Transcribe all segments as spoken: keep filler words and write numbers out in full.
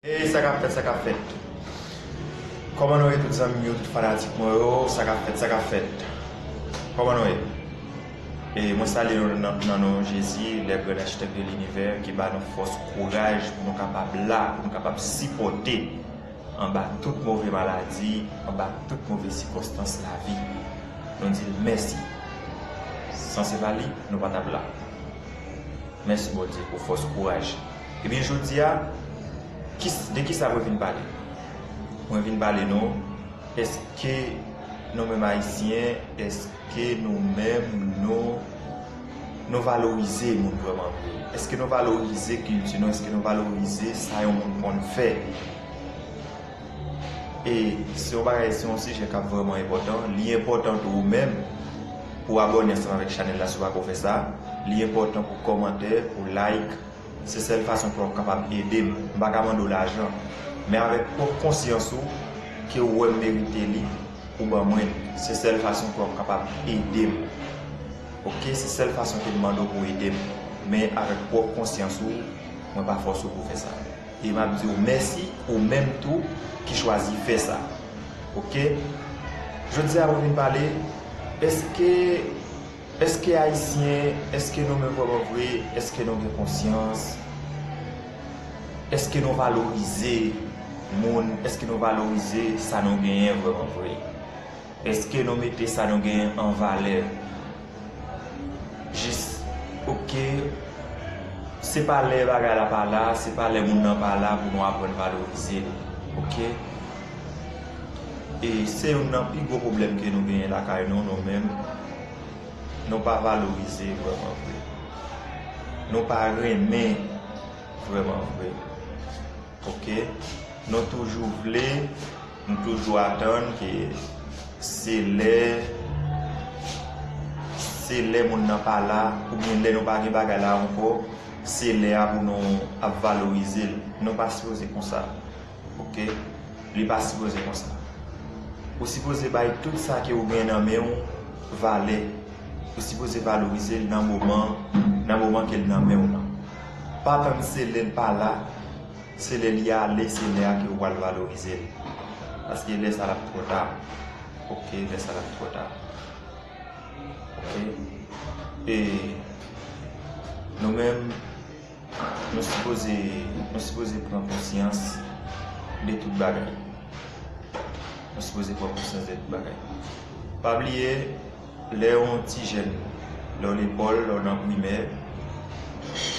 Hey, sa k ap fèt, sa k ap fèt? Kòman nou ye, tout zanmi m yo, tout fanatik mwen yo? Sa k ap fèt, sa k ap fèt? Kòman nou ye? E mwen salye nou nan, nan non Jezi, le grand architecte de l'univers, ki ba nou fòs, kouraj pou nou kapab la, pou nou kapab sipòte anba tout move maladi, anba tout move sikonstans lavi. Nou di l mèsi. San se pa li, nou pa t ap la. Mèsi Bondye pou fòs, kouraj. Ebyen, jodi a, ki, de ki sa mwen vin pale? Mwen vin pale nou, èske nou menm Ayisyen, èske nou menm, nou, nou valorize moun vrèman vre? Èske nou valorize kilti nou? Èske nou valorize sa yon moun konn fè? E se yon bagay, se yon sijè k ap vrèman enpòtan. Li enpòtan tou ou menm pou abòne ansanm avèk chanèl la si w pako fè sa. Li enpòtan pou kòmante, pou like. Se sèl fason pou w ap kapab ede m. M pa ka mande w lajan. Men avèk pwòp konsyans ou, ke w wè m merite li, ou ban mwen l. Se sèl fason pou w ap kapab ede m. Oke, se sèl fason ke m mande w pou w ede m. Men avèk pwòp konsyans ou, mwen pa fòse w pou w fè sa. E m ap di w mèsi, ou menm tou ki chwazi fè sa. Oke? Jodi a, mwen vin pale, èske, èske Ayisyen, èske nou menm vrèman vre, èske nou gen konsyans? Èske nou valorize moun? Èske nou valorize sa nou genyen vrèman vre? Èske nou mete sa nou genyen an valè? Jis, oke, se pa lè bagay la pa la, se pa lè moun nan pa la pou nou aprann valorize l, oke? E se youn nan pi gwo pwoblèm ke nou genyen lakay nou, nou menm, nou pa valorize vrèman vre. Nou pa renmen vrèman vre. Oke? Nou toujou vle, nou toujou atann ke se lè, se lè moun nan pa la, oubyen lè nou pa gen bagay la ankò, se lè a pou nou ap valorize l. Nou pa sipoze konsa. Oke? Li pa sipoze konsa. Ou sipoze bay tout sa ke ou gen nan men w valè. Ou sipoze valorize l nan moman, nan moman ke l nan men w lan. Pa tann se lè l pa la, se lè li ale, se lè a ke ou pral valorize l. Paske lè sa l ap twò ta. Oke, lè sa l ap twò ta. Oke? E nou menm, nou sipoze, nou sipoze pran konsyans de tout bagay. Nou sipoze pran konsyans de tout bagay. Pa bliye, lè w yon ti jèn, lè w lekòl, lè w nan primè,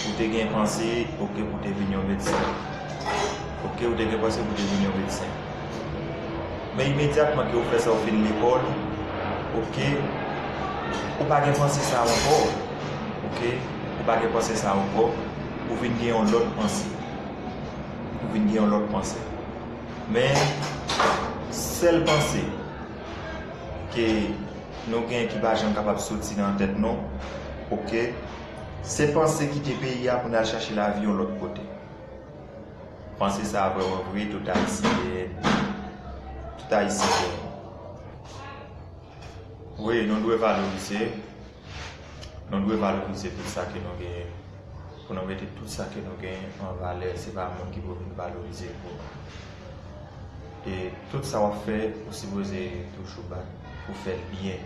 ou te gen panse, oke, pou te vin yon medsen. Oke, ou te gen panse pou te vin yon medsen. Men imedyatman ke ou fè sa, ou fin lekòl, oke, ou pa gen panse sa ankò. Oke, ou pa gen panse sa ankò. Ou vin gen yon lòt panse. Ou vin gen yon lòt panse. Men, sèl panse ke nou gen ki pa janm kapab soti nan tèt nou, oke, se panse kite peyi a pou n al chache lavi yon lòt kote. Panse sa a vrèman vre, tout Ayisyen, tout Ayisyen gen. Wi, nou dwe valorize, nou dwe valorize tout sa ke nou genyen. Pou nou mete tout sa ke nou genyen an valè, se pa moun ki pou vin valorize l pou nou. E tout sa w ap fè, ou sipoze toujou bat pou fè l byen.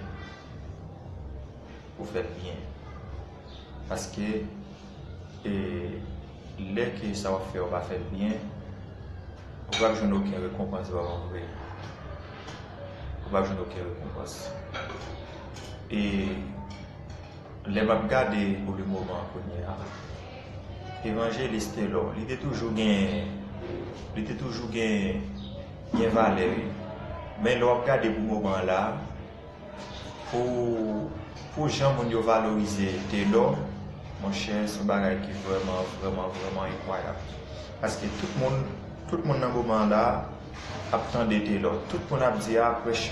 Pou fè l byen. Paske, e, lè ke sa w ap fè, ou pa fè l byen, ou p ap jwenn okenn rekonpans vrèman vre. Ou p ap jwenn okenn rekonpans. E lè m ap gade pou le moman kounye a, Evanjelis Telor, li te toujou gen, li te toujou gen, gen valè, wi. Men lè w ap gade pou moman la, pou, pou jan moun yo valorize Telor, monchè, se yon bagay ki vrèman, vrèman, vrèman enkwayab. Paske tout moun, tout moun nan moman la ap tande Telor. Tout moun ap di, "A, prèch,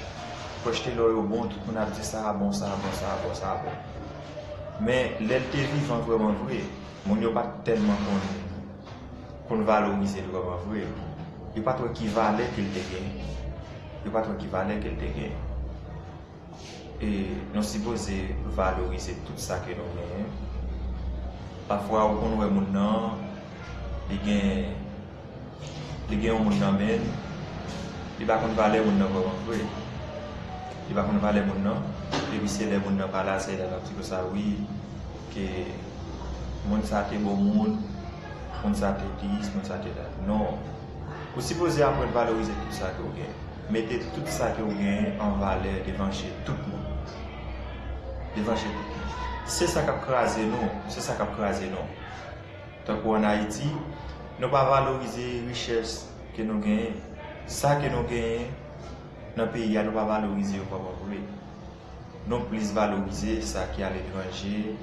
prèch Telor yo bon." Tout moun ap di, "Sa a bon, sa a bon, sa a bon, sa a bon." Men, lè l te vivan vrèman vre, moun yo pa t tèlman konn, konn valorize l vrèman vre. Yo pa t wè ki valè ke l te gen. Yo pa t wè ki valè ke l te gen. E nou sipoze valorize tout sa ke nou genyen. Pafwa, ou konn wè moun nan, li gen, Li gen yon moun nan men l, li pa konn valè moun nan vrèman vre. Li pa konn valè moun nan, epi se lè moun nan pa la, se lè l ap di konsa, wi, ke moun sa te bon moun, moun sa te dis, moun sa te dat. Non. Ou sipoze aprann valorize tout sa ke w gen. Mete tout sa ke w gen an valè devan je tout moun. Devan je tout moun. Se sa k ap kraze nou, se sa k ap kraze nou. Tankou ann Ayiti, nou pa valorize richès ke nou genyen. Sa ke nou genyen nan peyi a, nou pa valorize yo vrèman vre. Nou plis valorize sa ki aletranje,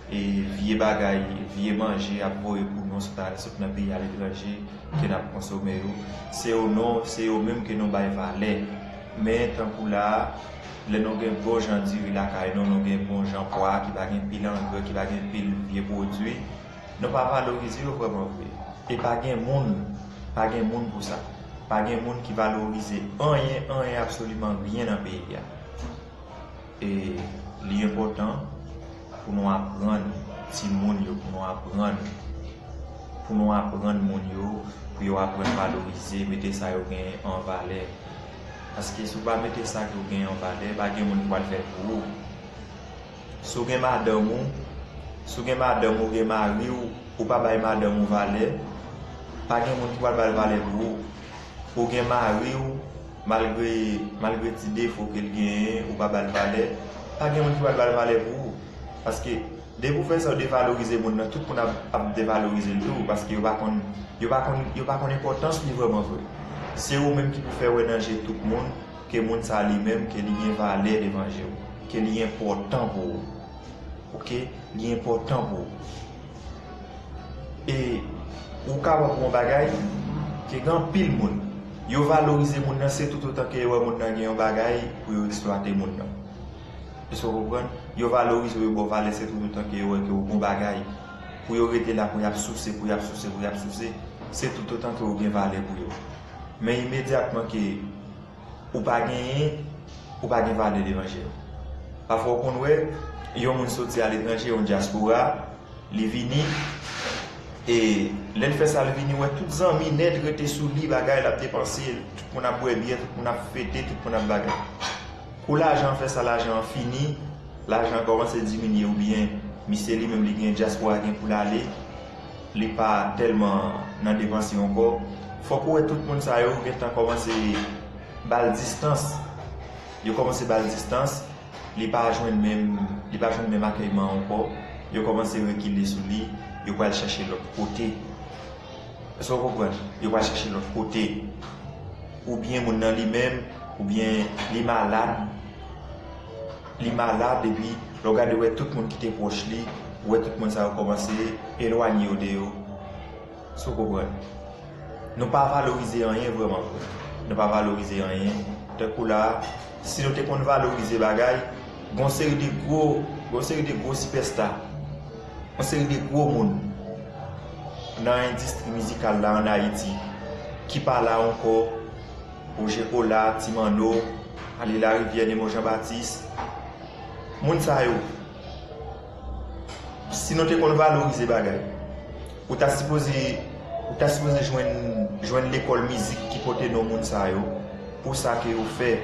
e vye bagay, vye manje ap voye pou nou sot a, sot nan peyi aletranje ke n ap konsome yo. Se yo non, se yo menm ke nou bay valè. Men tankou la a, lè nou gen bon jan diri lakay nou, nou gen bon jan pwa ki pa gen pil angrè, ki pa gen pil vye pwodui, nou pa valorize yo vrèman vre. E pa gen moun, pa gen moun pou sa. Pa gen moun ki valorize anyen, anyen, absoliman ryen nan peyi a. E li enpòtan pou nou aprann timoun yo, pou nou aprann, pou nou aprann moun yo, pou yo aprann valorize, mete sa yo genyen an valè. Paske si w pa mete sa ke w genyen an valè, pa gen moun ki pral fè l pou ou. Si w gen madanm ou, si w gen madanm ou, gen mari w, ou pa bay madanm ou valè, pa gen moun ki pral ba l valè pou ou. Ou gen mari w, malgre, malgre ti defo ke l genyen, ou pa ba l valè, pa gen moun ki pral ba l valè pou ou. Paske depi w fè sa, w devalorize moun nan, tout moun ap, ap devalorize l tou, paske yo pa konn, yo pa konn, yo pa konn enpòtans li vrèman vre. Se ou menm ki pou fè wè nan je tout moun ke moun sa li menm, ke li gen valè devan je w, ke li enpòtan pou ou. Oke? Li enpòtan pou ou. E ou kapab pou yon bagay ke gen anpil moun, yo valorize moun nan, se toutotan ke yo wè moun nan gen yon bagay pou yo eksplwate moun nan. Èske w konprann? Yo valorize w, yo ba w valè, se toutotan ke yo wè ke w gon bagay. Pou yo rete la, pou y ap souse, pou y ap souse, pou y ap souse, se toutotan ke w gen valè pou yo. Men imedyatman ke ou pa genyen, ou pa gen valè devan je yo. Pafwa w konn wè, yon moun soti aletranje, yon dyaspora, li vini, e lè l fè sa, l vini, wè tout zanmi nèt rete sou li, bagay, l ap depanse, tout moun ap bwè byè, tout moun ap fete, tout moun ap bagay. Kou lajan an fè sa, lajan an fini, lajan an kòmanse diminye oubyen misye li menm li gen dyaspora gen pou l ale, li pa tèlman nan depanse ankò. Fòk ou wè tout moun sa yo gentan kòmanse ba l distans. Yo kòmanse ba l distans, li pa jwenn menm, li pa jwenn menm akèyman ankò. Yo kòmanse rekile sou li, yo pral chèche lòt kote. Èske w konprann? Yo pral chèche lòt kote. Oubyen moun nan li menm, oubyen li malad. Li malad, epi lè w gade, w wè tout moun ki te pwòch li, w wè tout moun sa yo kòmanse elwanye yo de yo. Èske w konprann? Nou pa valorize anyen vrèman vre. Nou pa valorize anyen. Tankou la, si nou te konn valorize bagay, gon seri de gwo, gon seri de gwo sipèsta, yon seri de gwo moun nan endistri mizikal la ann Ayiti ki pa la ankò, Roger Cola, Ti Manno, Ale Larivyè, Nemo Jean Baptiste. Moun sa yo, si nou te konn valorize bagay, ou ta sipoze, ou ta sipoze jwenn, jwenn lekòl mizik ki pote non moun sa yo, pou sa ke yo fè.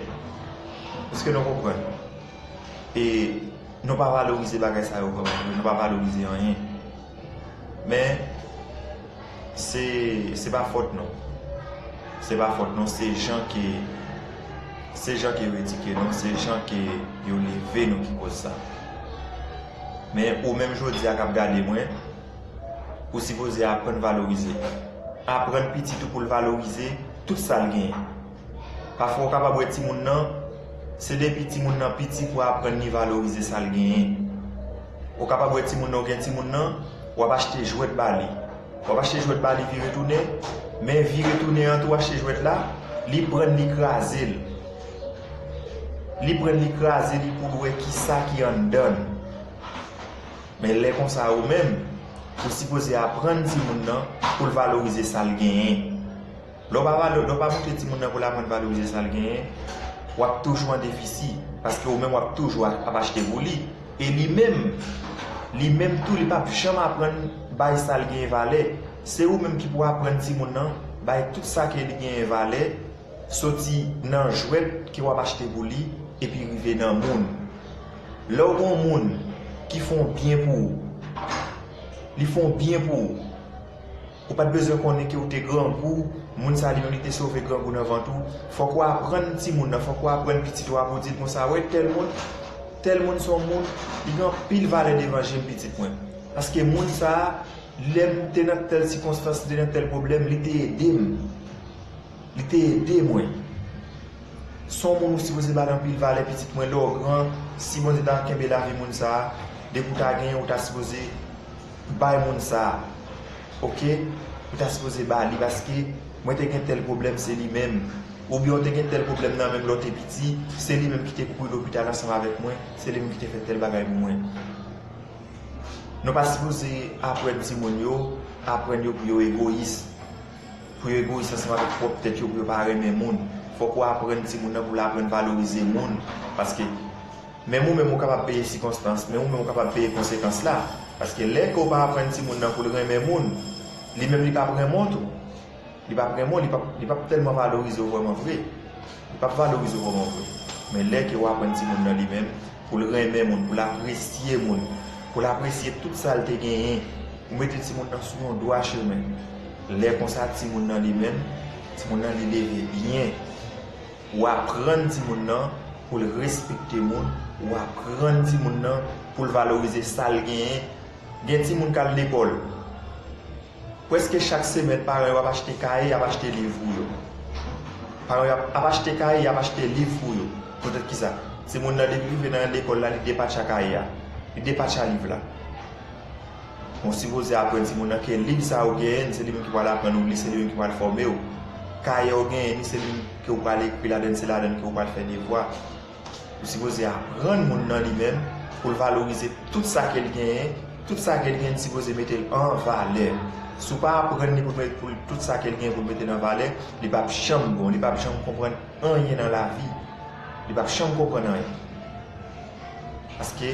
Èske nou konprann? E nou pa valorize bagay sa yo vrèman vre, nou pa valorize anyen. Men, se, se pa fòt nou. Se pa fòt nou, se jan ke, se jan ke yo edike nou, se jan ke yo leve nou ki koz sa. Men ou menm jodi a k ap gade mwen, ou sipoze aprann valorize. Aprann pitit ou pou l valorize tout sa l genyen. Pafwa ou kapab wè timoun nan, se depi timoun nan piti pou aprann li valorize sa l genyen. Ou kapab wè timoun nan, ou gen timoun nan, w ap achte jwèt ba li. W ap achte jwèt ba li vire tounen, men vire tounen an tou achte jwèt la, li pran l, li kraze l. Li pran l, li kraze li pou l wè kisa ki anndan l. Men lè konsa ou menm, ou sipoze aprann timoun nan pou l valorize sa l genyen. Lè w pa valo-, lè w pa montre timoun nan pou l aprann valorize sa l genyen, w ap toujou an defisi, paske ou menm w ap toujou a-, ap achte pou li. E li menm, li menm tou, li p ap janm aprann bay sa l genyen valè. Se ou menm ki pou aprann timoun nan Bay tout sa ke li genyen valè, soti nan jwèt ke w ap achte pou li, epi rive nan moun. Lè w gen yon moun ki fè yon byen pou ou, li fè yon byen pou ou, ou pa t bezwen konnen ke w te grangou, moun sa li menm li te sove grangou nan vant ou. Fòk w aprann timoun nan, fòk w aprann pitit ou a pou w di l konsa, wè tèl moun, tèl moun se yon moun, li gen anpil valè devan je m pitit mwen. Paske moun sa, lè m te nan tèl sikonstans, li te nan tèl pwoblèm, li te ede m. Li te ede mwen. Se yon moun ou sipoze ba l anpil valè, pitit mwen, lè w gran, si Bondye ta kenbe lavi moun sa a, depi w ta genyen, ou ta sipoze bay moun sa a. Oke? Ou ta sipoze ba li, paske mwen te gen tèl pwoblèm, se li menm. Oubyen w te gen tèl pwoblèm nan menm lè w te piti, se li menm ki te kouri lopital ansanm avèk mwen, se li menm ki te fè tèl bagay pou mwen. Nou pa sipoze aprann timoun yo, aprann yo pou yo egoyis, pou yo egoyis ansanm avèk pwòp tèt yo, pou yo pa renmen moun. Fòk ou aprann timoun nan pou l aprann valorize moun, paske menm ou menm ou kapab peye sikonstans, menm ou menm ou kapab peye konsekans la. Paske lè ke w pa aprann timoun nan pou l renmen moun, li menm li p ap renmen w tou. Li p ap renmen w, li p ap, li p ap tèlman valorize w vrèman vre. Li p ap valorize w vrèman vre. Men lè ke w aprann timoun nan li menm, pou l renmen moun, pou l apresye moun, pou l apresye tout sa l te genyen, ou mete timoun nan sou yon dwa chemen. Lè konsa, timoun nan li menm, timoun nan li leve byen. Ou aprann timoun nan pou l respekte moun, ou aprann timoun nan pou l valorize sa l genyen. Gen timoun k al lekòl. Prèske chak semèn, paran yo ap achte kaye, y ap achte liv pou yo. Paran yo ap, ap achte kaye, y ap achte liv pou yo. Poutèt ki sa? Timoun nan, depi l rive nan lekòl la, li depatcha kaye a. Li depatcha liv la. Bon, sipoze aprann timoun nan ke liv sa ou genyen, se li menm ki pral aprann ou li, se li menm ki pral fòme w. Kaye ou genyen, li se li menm ke ou pral ekri ladann, se ladann ke ou pral fè devwa. Ou sipoze aprann moun nan li menm pou l valorize tout sa ke l genyen, tout sa ke l genyen, li sipoze mete l an valè. Si w pa aprann li pou l met, pou l, tout sa ke l genyen pou l mete l an valè, li p ap janm bon, li p ap janm konprann anyen nan lavi. Li p ap janm konprann anyen. Paske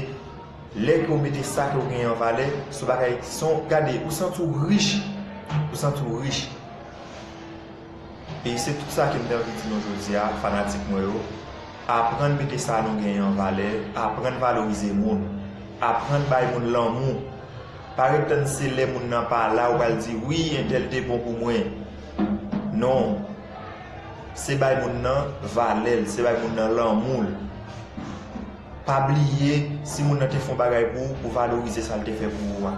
lè ke w mete sa ke w genyen an valè, se yon bagay, se yon, gade, ou santi w rich, ou santi w rich. E se tout sa ke m te anvi di nou jodi a, fanatik mwen yo. Aprann mete sa nou genyen an valè, aprann valorize moun, aprann bay moun lanmou. Pa ret tann se lè moun nan pa la ou pral di, "Wi, entèl te bon pou mwen." Non. Se bay moun nan valè l, se bay moun nan lanmou l. Pa bliye, si moun nan te fè yon bagay pou ou, ou valorize sa l te fè pou ou a.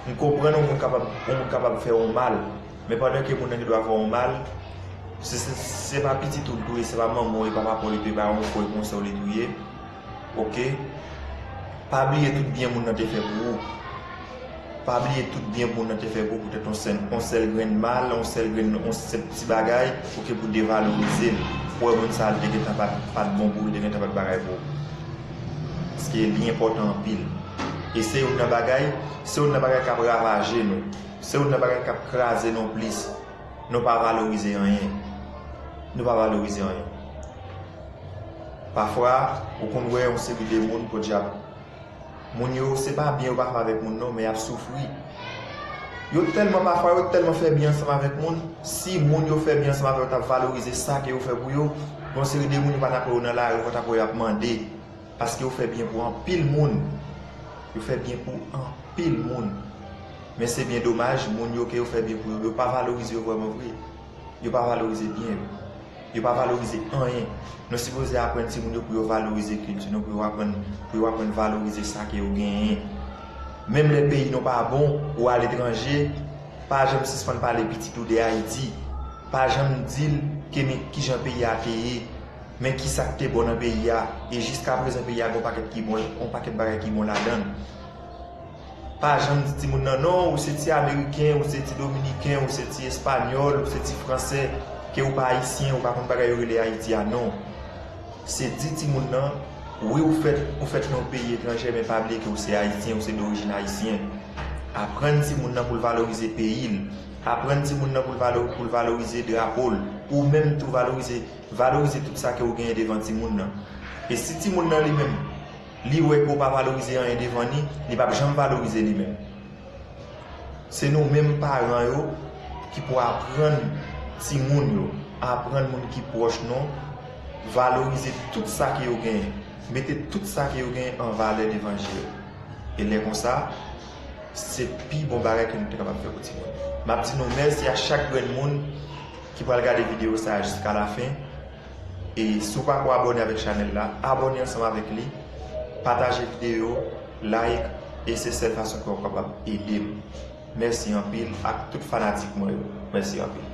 M konprann yon moun kapab, yon moun kapab fè yon mal, men pandan ke moun nan te dwe fè yon mal, se, se, se pa pitit ou l touye, se pa manman w e pa papa w li touye, pa yon frè w, yon sè w li touye. Oke? Pa bliye tout byen moun nan te fè pou ou. Pa bliye tout byen moun nan te fè pou ou, poutèt yon sèl, yon sèl grenn mal, yon sèl grenn, yon senp ti bagay, oke, pou devalorize l. Pou wè moun sa a, l te gentan pa t, pa t bon pou ou, l te gentan pa t bagay pou ou. Paske li enpòtan anpil. E se youn nan bagay, se youn nan bagay k ap ravaje nou. Se youn nan bagay k ap kraze nou plis. Nou pa valorize anyen. Nou pa valorize anyen. Pafwa, ou konn wè yon seri de moun, podyab. Moun yo, se pa byen yo pa fè avèk moun non, men y ap soufri. Yo tèlman pafwa, yo tèlman fè byen ansanm avèk moun, si moun yo fè byen ansanm avèk yo t ap valorize sa ke yo fè pou yo, yon seri de moun yo pa t ap wè yo nan lari, yo pa t ap wè yo ap mande. Paske yo fè byen pou anpil moun. Yo fè byen pou anpil moun. Men se byen domaj, moun yo ke yo fè byen pou yo, yo pa valorize yo vrèman vre. Yo pa valorize byen yo. Yo pa valorize anyen. Nou sipoze aprann timoun yo pou yo valorize kilti nou, pou yo aprann, pou yo aprann valorize sa ke yo genyen. Menm lè peyi nou pa bon, ou aletranje, pa janm sispann pale pitit ou de Ayiti. Pa janm di l ke men kijan peyi a te ye, men kisa k te bon nan peyi a. E jiskaprezan peyi a gen yon pakèt ki bon, yon pakèt bagay ki bon ladan l. Pa janm di timoun nan, non, ou se ti Ameriken, ou se ti Dominiken, ou se ti Espanyòl, ou se ti Fransè, ke ou pa Ayisyen, ou pa konn bagay yo rele Ayiti a, non. Se di timoun nan, wi, ou fèt, ou fèt nan yon peyi etranje, men pa bliye ke ou se Ayisyen, ou se dorijin Ayisyen. Aprann timoun nan pou l valorize peyi l. Aprann timoun nan pou l valo-, pou l valorize drapo l. Ou menm tou valorize, valorize tout sa ke ou genyen devan timoun nan. E si timoun nan li menm, li wè ke w pa valorize anyen devan li, li p ap janm valorize li menm. Se nou menm paran yo, ki pou aprann timoun yo, aprann moun ki pwòch nou, valorize tout sa ke yo genyen, mete tout sa ke yo genyen an valè levanjil. E lè konsa, se pi bon bagay ke nou te kapab fè pou timoun. M ap di nou mèsi a chak grenn moun ki pral gade videyo sa a jiska lafen. E si w pako abòne avèk chanèl la, abòne ansanm avèk li, pataje videyo, like, e se sèl fason ke w kapab ede m. Mèsi anpil ak tout fanatik mwen yo. Mèsi anpil.